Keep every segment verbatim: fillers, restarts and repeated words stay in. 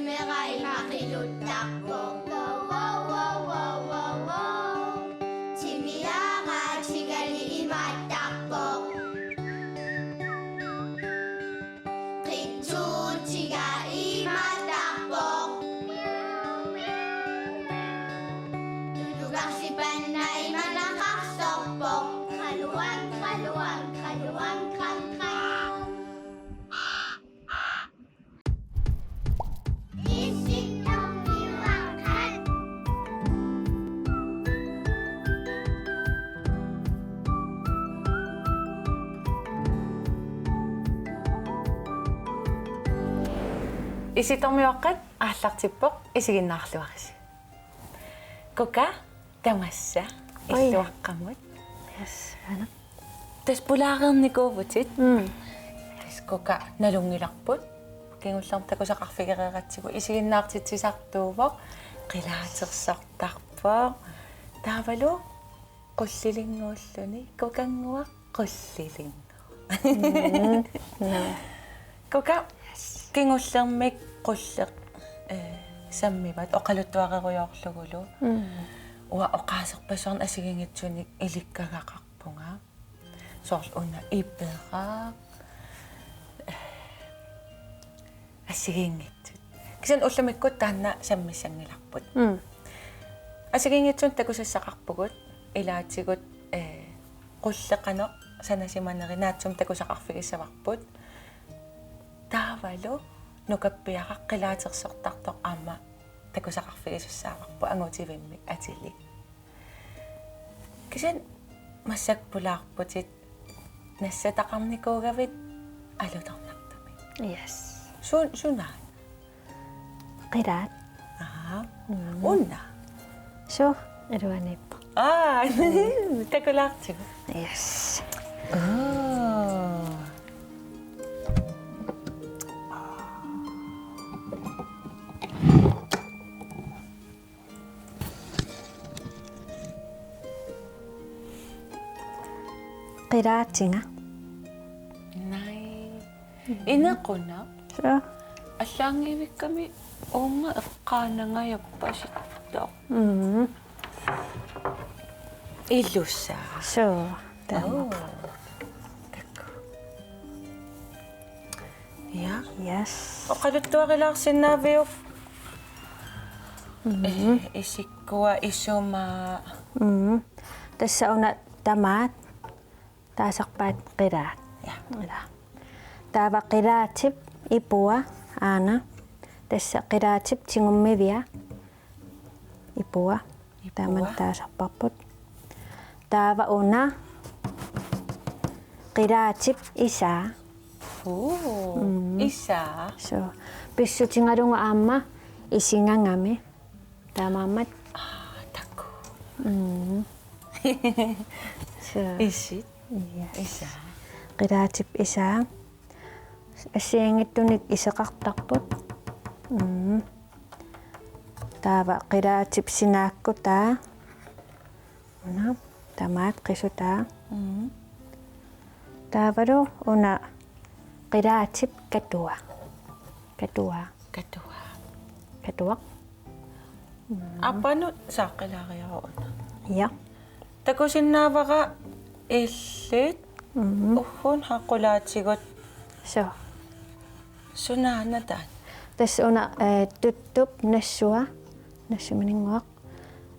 Merai maqiluttarpoq. Wow, wow, wow, wow, wow, wow. Timiaga tigali imaattarpoq. Qitsuutiga imaattarpoq. Tulugarsipanna imanaqarsorpoq. Qaluang, qaluang, qaluang, qam, qam. Issittumi Uaqqat aallartippoq, isiginnaarluarisi. Kuka tamassa. Oi. Illuaqqamut. Yes, aana. Tassa pulaareernikuuvutit. Mm. Tassa Kuka nalunngilarput. Kingullermik takusaqqarfigereeratsigu isiginnaartitsisartuuvoq. Qilaatersortarpoq. Taavalu qullilinnguulluni, Kukannguaq qullilingu. Mm, no. Kuka kingullermik qulleq, eh, sammivat oqaluttuarerujoorlugulu. Mm. Uanga oqaaserpassuarnik assigiinngitsunik ilikkagaqarpunga. Soorlu una iperaq, eh, assigiinngitsut. Kisianni ullumikkut taanna sammissanngilarput. Mm. Assigiinngitsunik takusassaqarpugut, ilaatigut, eh, qulleq qanoq sanasimaneri naatsumik takusaqarfigissavarput. Taavalu nukappiaraq qilaatersortartoq aamma takusaqarfigisussaavarput angutivimmik atilik. Kisianni massakkut pulaarputit nassataqarnikuugavit alutornartumik. Yes. Sun-, sunaana? Qilaat. Aha. Mm. Una? Suu, iluaniippoq. Aa, takulaartigu. Yes. Aa. Qilaatinga. Nai. Inequnaq. Suu. Allaanngivikkami uunga eqqaanangajappasittoq. Mm. Ilusaa. Suu. Taama. Oh. Takku. Ja. Yes. Oqaluttuarilaarsinnaaviuk? Mm. Eh, isikkua, isumaa. Mm. Tassa una tamaat. Taasarpaat qilaat. Ja. Ila. Taava qilaatip ipua aana. Tassa qilaatip tigummivia. Ipua. Ipua. Taama taasarparput. Taava una qilaatip isaa. Uu, mm. Isaa. Suu. Pissutigalugu aamma isigagami. Taamaammat. Aa, takku. Mm. Suu. Isit. Yes. Isaa. Qilaatip isaa. Assigiinngitsunik iseqartarput. Mm. Taava qilaatip sinaakkutaa. Una, tamaat qisutaa. Mm. Taavalu una qilaatip katua. Katua. Katua. Katuaq. Mm. Apanut saaqqilaariaruna. Ja. Takusinnaavara illit, mm, ugguuna qulaatigut. Suu. Sunaana taanna? Tassa una, eh, tuttup nassua, nassumininnguaq.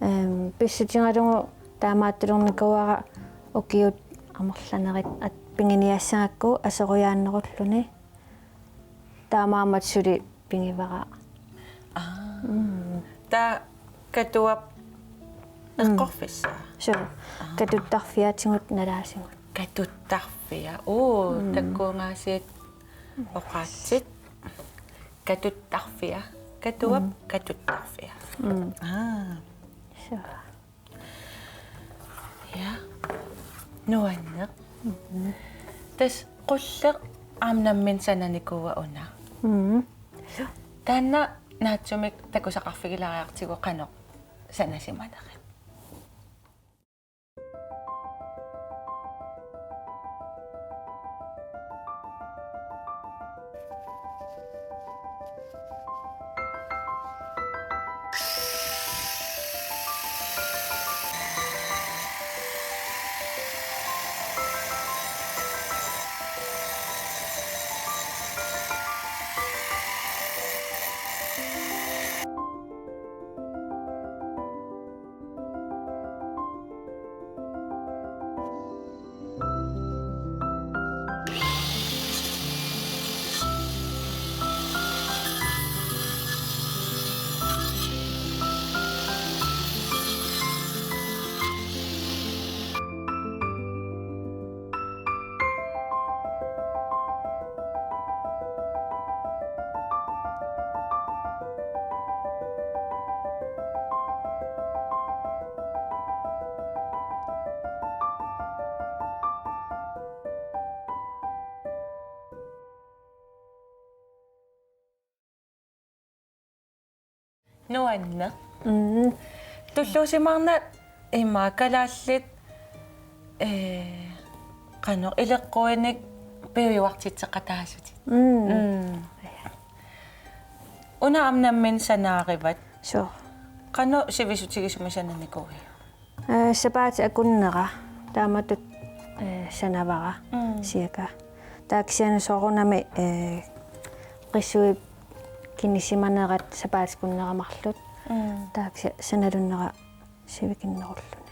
Ehm, pissutigalugu taamaattulereernikuuara ukiut amerlanerit at-, piginiassagakku asorujaannerulluni. Taamaammat suli pigivara. Aa. Mm. Taava katuap, mm, eqqorfissaa? Suu. Aa. Katuttarfiatigut nalaasigut. Katuttarfia. Uu, mm, takkuugaasiit oqaatsit. Katuttarfia. Katuap, mm, katuttarfia. Mm. Aa. Suu. Ja. Nuanneq. Mhm. Tassa qulleq aamma nammineq sananikuuara una. Mhm. Taanna naatsumik takusaqarfigilaariartigu qanoq sanasimanerit. Nuanneq. Mm. Tulluusimaarnat ima kalaallit, ee, qanoq ileqquinik piujuartitseqataasutit. Mm. Mm. Una aamma nammineq sanaarivat. Suu. Qanoq sivisutigisumik sananikuuiuk? Ee, sapaatip akunnera taamatut, ee, sanavara. Mm. Cirka. Taava kisianni soorunami, ee, qisuip kinisimanerat sapaatip akunnera marluk. Mm. Taava kisianni sanalunnera sivikinnerulluni.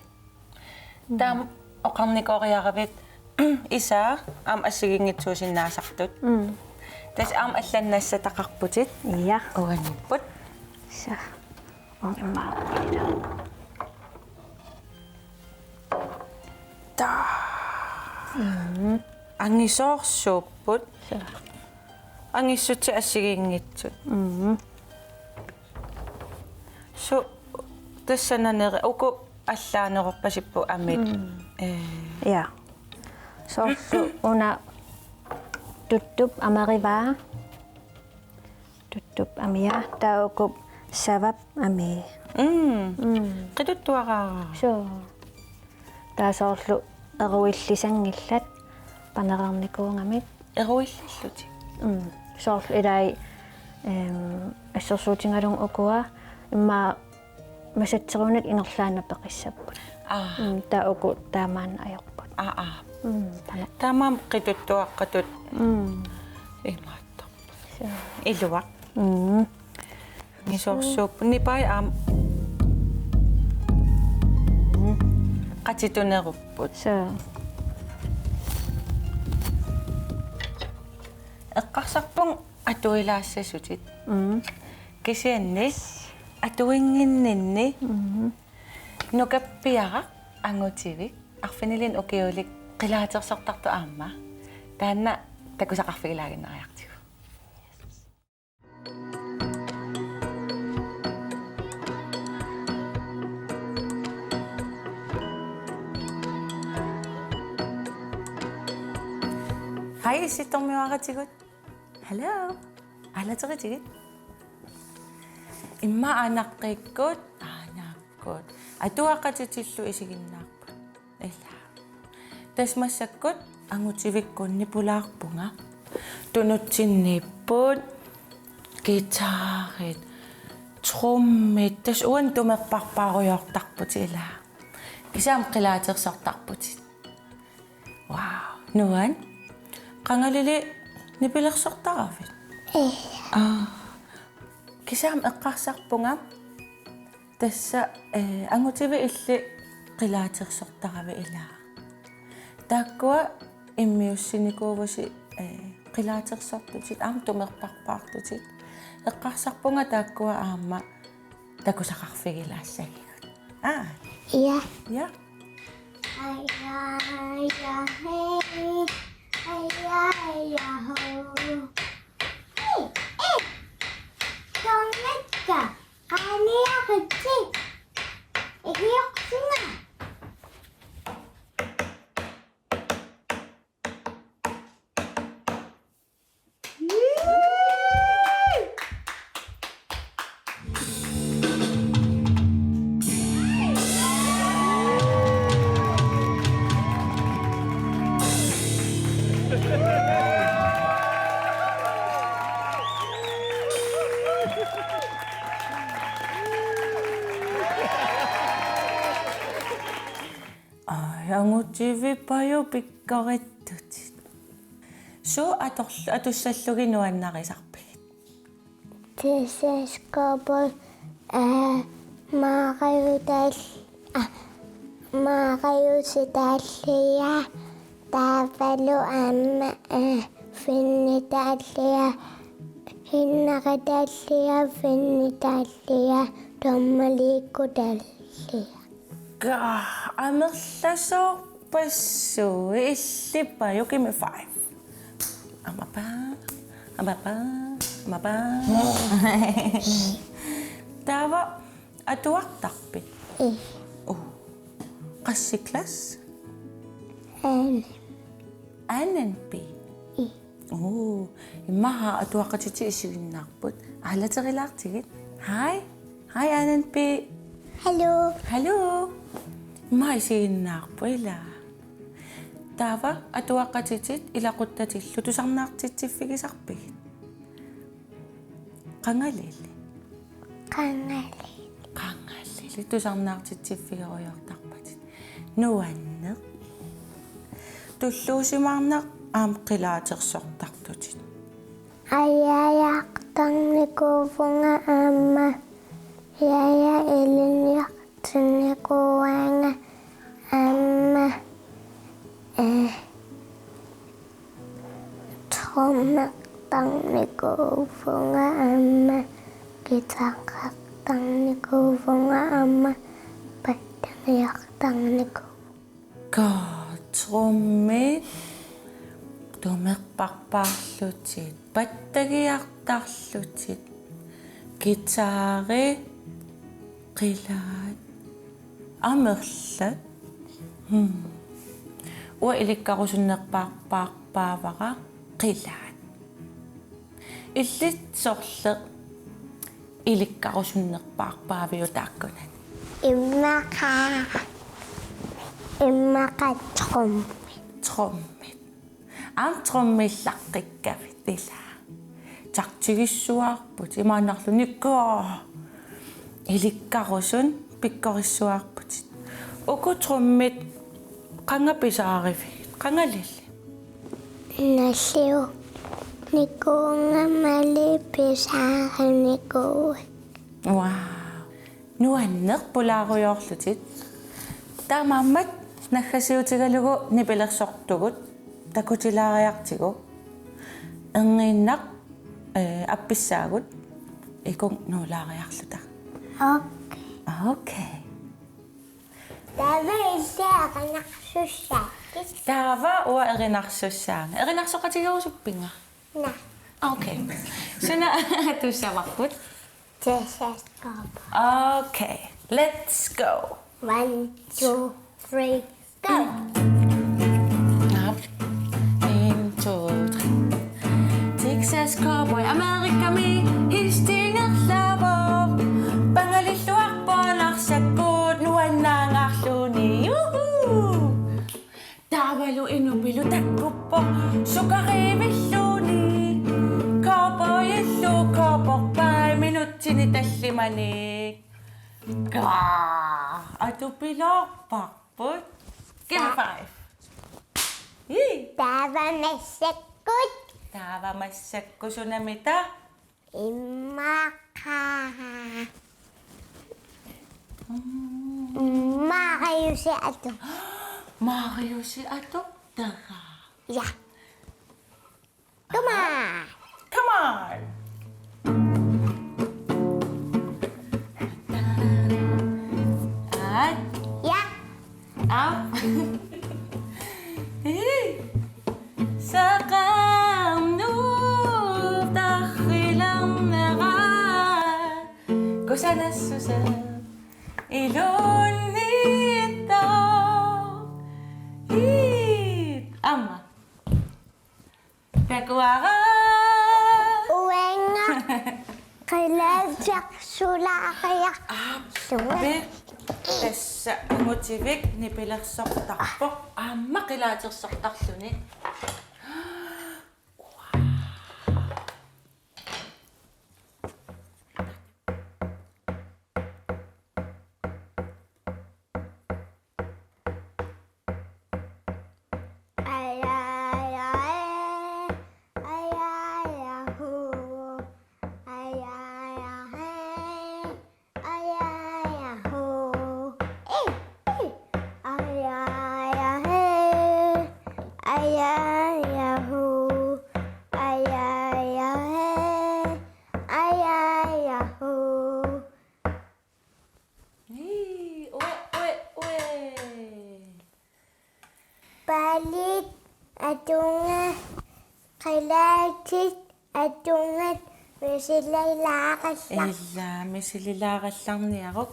Taama oqarnikooriaravit isaa aamma assigiinngitsuusinnaasartut. Mm. Tassa aamma allannassataqarputit. Ja. Uaniipput. Sa. On immaqa. Taa. Mm. Angisoorsuupput. Sa. Angissutsit assigiinngitsut. Mm. Suu, tassa naneri uku allaanerorpasipput amit. Mm. Ee. Ja. Soorlu una tuttup amerivaa. Tuttup amia, taava uku savap amii. Mm. Mm. Qituttuaraara. Suu. Taava soorlu eruillisanngillat panereernikuugamik. Eruillillutik. Mm. Soorlu ilai, em, assersuutigalugu ukua immaqa masatserunik ingerlaannaq peqissapput. Aa. Mm, taava uku taamaanna ajorput. Aa, aa. Mm, taama. Taamaammat qituttuaqqatut. Mm. Imaattoq. Suu. Iluaq. Mm. Angisoorsuupput. Nipai aamma. Mm. Qatitunerupput. Suu. Eqqarsarpunga atuilaassasutit. Mm. Kisianni atuinnginninni. Mm. Nukappiaraq angutivik arfinilinnik ukiulik qilaatersortartoq aamma. Taanna takusaqarfigilaaginnariartigu. Hej, issittormiuaratigut. Hallo. Aalateritigit. Immaqa aanaqqikkut, aanakkut. Atuaqatitillu isiginnaarput. Ila. Tassa massakkut angutivikkut nipulaarpunga. Tunutsinniipput, guitarit, trummit, tassa uani tumerparpaarujoortarputit ila. Kisianni qilaatersortarputit. Wow, nuann. Qangalili nipilersortaravit? Ee. Aa. Kisianni eqqarsarpunga tassa, ee, angutivit illit qilaatersortaravit ila. Taakkua immiussinikuuvusi, ee, qilaatersortutit, aamma tumerparpaartutit. Eqqarsarpunga taakkua aamma takusaqarfigilaassagigut. Aa. Ja. Ja. Aja, aja, hej. Aja, aja, ho. Hej, hej. Tongakka. Qaniaritsi. Ikiorsinga. Ai, angutivit pajupikkorittut. Suut atorl-, atussallugit nuannarisarpigit? Teleskopit, ee, Mariutal-, aa, Mariusi taalliaa, taavalu aamma, ee, Finni taalliaa, Hinnari taalliaa, Finni taalliaa, Tommaliikku taalliaa. Kaa, amerlasoorpassuit, illit pajuk, give me five. Amapa, amapa, amapa. Taava atuartarpit? Ee. Uh. Qassit klasse? Annen. Annen B? Ee. Uh. Immaqa atuaqatitit isiginnaarput. Aalaterilaartigit. Hej. Hej, Ananpi. Hallo. Hallo. Immaqa isiginnaarput, ilaa? Taava atuaqatitit ilaquttatillu tusarnaartitsiffigisarpigit? Qangalili. Qangalili. Qangalili tusarnaartitsiffigerujoortarpatit. Nuanneq. Tulluusimaarnaq aamma qilaatersortartutit. Ajajartarnikuuvunga aamma jaja ilinniartinnikuuaanga aamma, eh, trommertarnikuuvunga aamma guitarertarnikuuvunga aamma pattagiartarnikuuvunga. Kaa, trommit, tumerparpaarlutit, pattagiartarlutit, guitari, qilaat, amerlat. Hmm. Uanga ilikkarusunnerpaarpaavara qilaat. Illit sorleq ilikkarusunnerpaarpaaviuk taakkunani? Immaqa. Immaqa trommit. Trommit. Aamma trommillaqqikkaluarpit, ilaa? Taktigissuarput, imaannarluunniit kaa. Ilikkarusunneq pikkorissuarputit. Uku trommit qanga pisaarivigit, qangalili? Nalliunnikuuvunga aamma pisaarinikuuakka. Wow. Nuanneq pulaarujoorlutit. Taamaammat naggasiutigalugu nipilersortugut takutilaariartigu. Erniinnaq, eh, appissaagut ikunga nuulaariarluta. Okay. Okay. Taava illit erinarsussaatit. Taava uanga erinarsussaanga. Erinarsoqatigerusuppinga? Naa. Okay. Suna tussavarput? Tassa Cowboy. Okay. Let's go. One, two, three, go. Up. En, to, tre. Texas Cowboy, Amerikami hestingerlavoq. Pangalilluarpoq Narsakkuut nuannaangaarluni. Juhu! Taavalu inupilu takkuppoq sukariivilluni. Cowboyillu cowboyerpai minutsini tallimanik. Kaa, atupiloorparput. Give me five. Ii. Taava massakkut. Taava massakkut sunamita? Immaqa. Mm. Mariusi atu. Mariusi atu, taga. Ja. Come on. Come on. At. Ja. Au. Hii. Saqarnup tarrilarnera. Kusanassuseq ilunnittoq. Hii. Aamma. Takuara. Uanga. Qilaatersorlaariarlunga. Aap. Tassa Angutivik nipilersortarpoq. Aamma qilaatersortarluni. Ii, ue, ue, ue. Paalit atunnga, qilaatit atunnga misililaarallarniaruk. Ila, misililaarallarniaruk.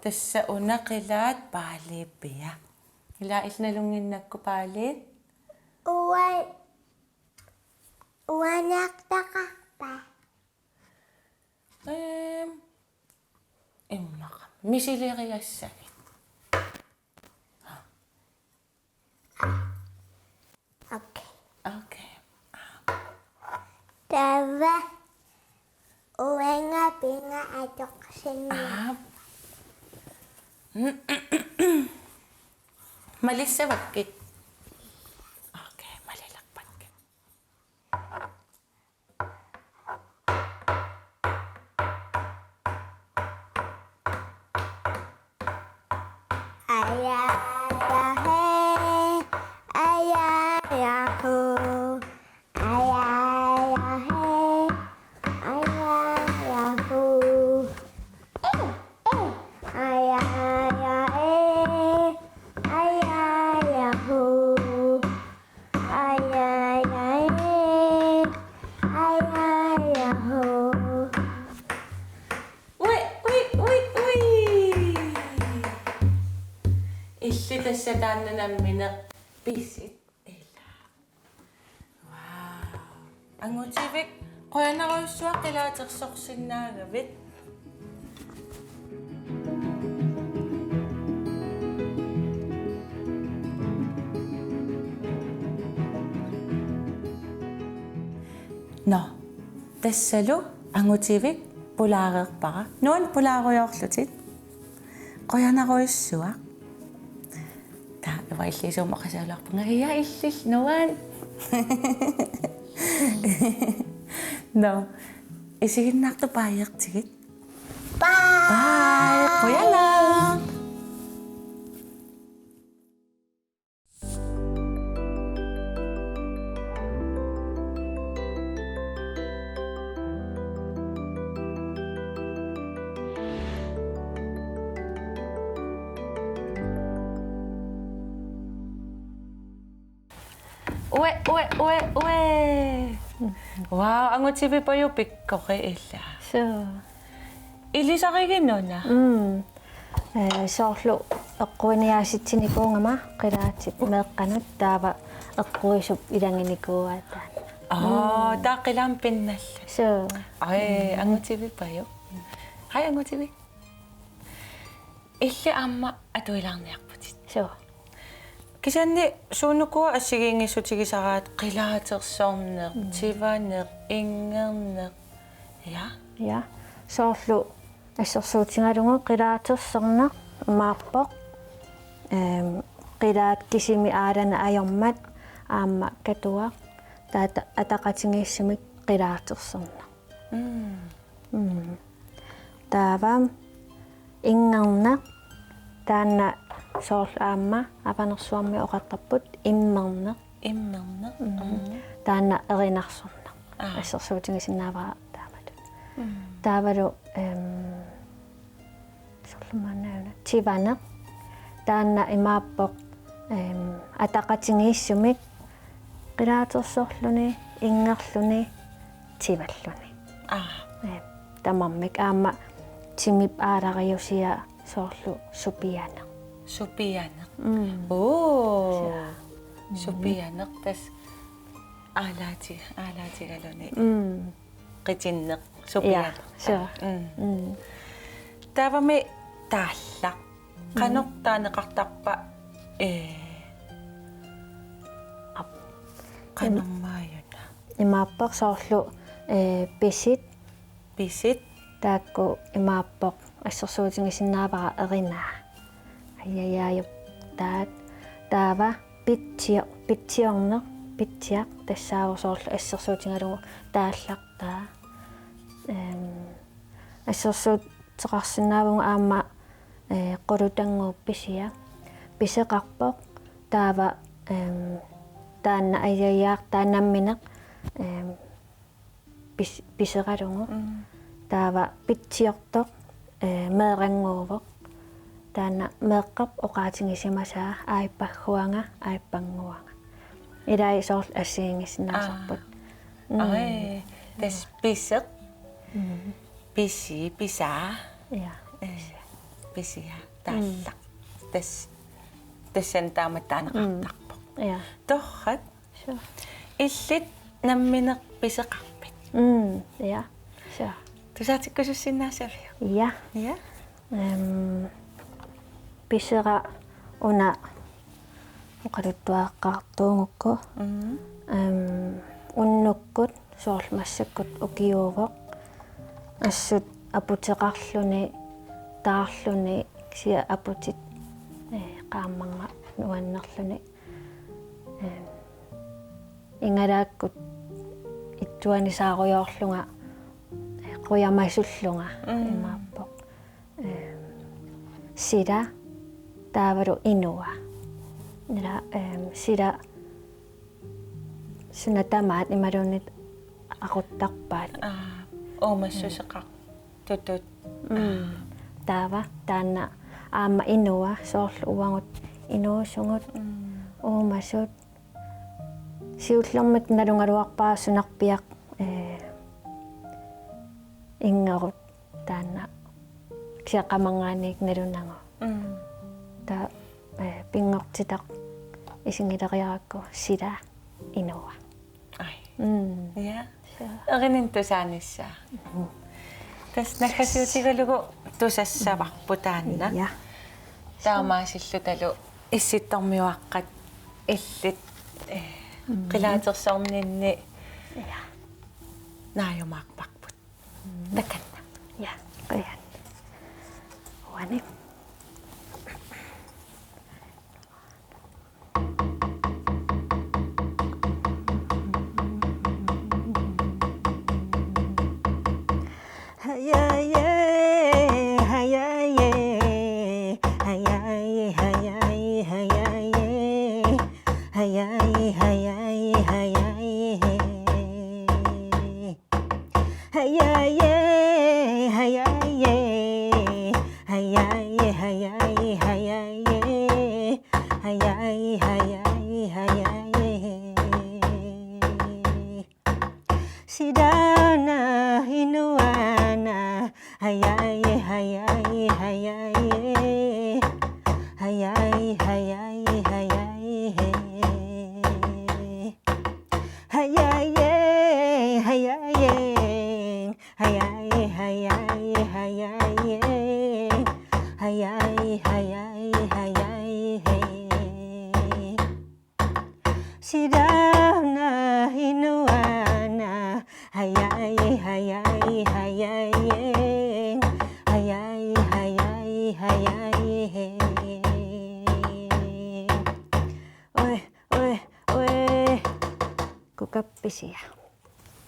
Tassa una qilaat Paaliipia. Ila illit nalunnginnakku Paaliit? Ua-, uaniartaqarpa? Ehm, Pisileriassagit. Okay. Okay. Taava uanga pinga atoqarsinnaavara. Aap. Malissavakkit. Okay, malilerpakkit. Aja, aja, hee. Aja, aja, hoo. Aja, aja, hee. Aja, aja, hoo. Aja, aja, ee. Aja, aja, hoo. Aja, aja, ee. Aja, aja, hoo. Ui, ui, ui, ui. Illit tassa taanna nammineq pisit ila. Wow. Angutivik, qujanarujussuaq qilaatersorsinnaagavit. Nå, tassalu Angutivik pulaareerpara. Nuann' pulaarujoorlutit. Qujanarujussuaq. Taava illit suut oqaseraluarpunga, ja, illit nuann'. Nå, isiginnaartut baajertigit. Bye. Bye. Qujanaq. Ue, ue, ue, ue. Wow, Angutivik pajupikkori ila. Suu. Ilisariginuna? Mm. Eh, soorlu eqquiniaasitsinikuugama qilaatit meeqqanut taava eqquisup ilaginikuuaa taanna. Aa, mm, taava qilaamma pinnallu. Suu. Ai, Angutivik pajuk. Hej, Angutivik. Illit aamma atuilaarniarputit. Suu. Kisianni suunukua assigiinngissutigisaraat qilaatersorneq, mm, tivaneq, inngerneq. Ja. Ja. Soorlu assersuutigalugu qilaatersorneq imaappoq, ehm, qilaat kisimi aalana ajormat aamma katuaq taava ataqatigiissumik qilaatersorneq. Mm. Mm. Taava inngerneq taanna soorlu aamma Avanersuarmi oqartarput immerneq. Immerneq. Mm. Mm. Taanna erinarsorneq. Aa. Assersuutigisinnaavara taamatut. Mm. Taavalu, em, soorlu maannauna tivaneq. Taanna imaappoq, em, ataqatigiissumik qilaatersorluni, inngerluni, tivalluni. Aa. Em, tamarmik aamma timip aalariusia soorlu supianeq. Supianeq. Mm. Oo. Sia. Supianeq tassa aalaati-, aalaatigaluni. Mm. Qitinneq, supianeq. Ja, suu. Mm. Mm. Taavami taallaq. Qanoq, mm, taaneqartarpa, ee, ap-, qanormaajuna? Imaappoq soorlu, ee, pisit. Pisit. Taakku imaappoq assersuutigisinnaavara erinaa. Ajajaajup taat. Taava pitsio-, pitsiorneq, pitsiaq tassaavoq soorlu assersuutigalugu taallaqtaa. Em, assersuuteqarsinnaavugut aamma, ee, qulutannguup pisiaq. Piseqarpoq taava, em, taanna ajajaaq taanna nammineq, em, pis-, piseralugu. Mm. Taava pitsiortoq, ee, meerannguuvoq. Taanna meeqqap oqaatigisimasaa aajippagguaanga, aajippannguaanga. Ilai soorlu assigiinngissinnaasarput. Aa. Mm. Ai, tassa piseq. Mm. Pisi, pisaa. Ja. Ee, pisia, taallaq. Mm. Tassa, tassani taamatut taaneqartarpoq. Mm. Ja. Torrak. Suu. Illit nammineq piseqarpit? Mm, ja. Suu. Tusaatikkusussinnaassaviuk? Ja. Ja. Em, pisera una oqaluttuaqqaartuugukku. Mm. Em, unnukkut soorlu massakkut ukiuuvoq. Assut aputeqarluni, taarluni, kisianni aputit, eh, qaammarnga nuannerluni. Em, igalaakkut ittuanisaarujoorlunga, eh, qujamasullunga. Mm. Imaappoq. Em, sila taavalu inua. Ila, em, sila suna tamaat imaluunniit aquttarpaat. Aa, uumassuseqartutut. Mm. Taava taanna aamma inua soorlu uagut inuusugut. Mm. Uumasut. Siullermik nalugaluarpara sunarpiaq, eh, inngerut taanna kisianni qamarngaanniit nalunagu. Mm. Taava, eh, pinngortitaq isigileriarakku sila inua. Ai. Mm. Ja. Ja. Erininnut tusaanissaa. Mm. Tassa naggasiutigalugu tusassavarput taanna. Ja. Taamaasillutalu Issittormiuaqqat illit, eh, mm, qilaatersorninni, ja, naajumaarparput. Mm. Takanna. Ja, qujan. Uani. Sidana hinuana, hayai, hayai, hayai. Hayai, hayai, hayai. Hayai, hayai. Hayai, hayai, hayai. Hayai, hayai, hayai. Sidana hinuana, hayai, hayai, hayai. Hayai, hayai, hayai. Oi, oi, oi. Kukappisia.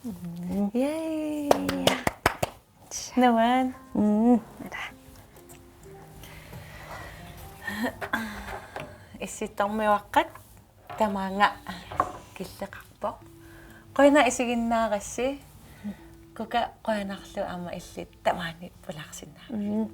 Mm. Yay. Ja. Nuan. Mm, ila. Issittormiuaqqat tamaanga killeqarpoq. Qujanaq isiginnaarassi. Kuka qujanarlu aamma illit tamaani pulaarsinnaavat. Mm.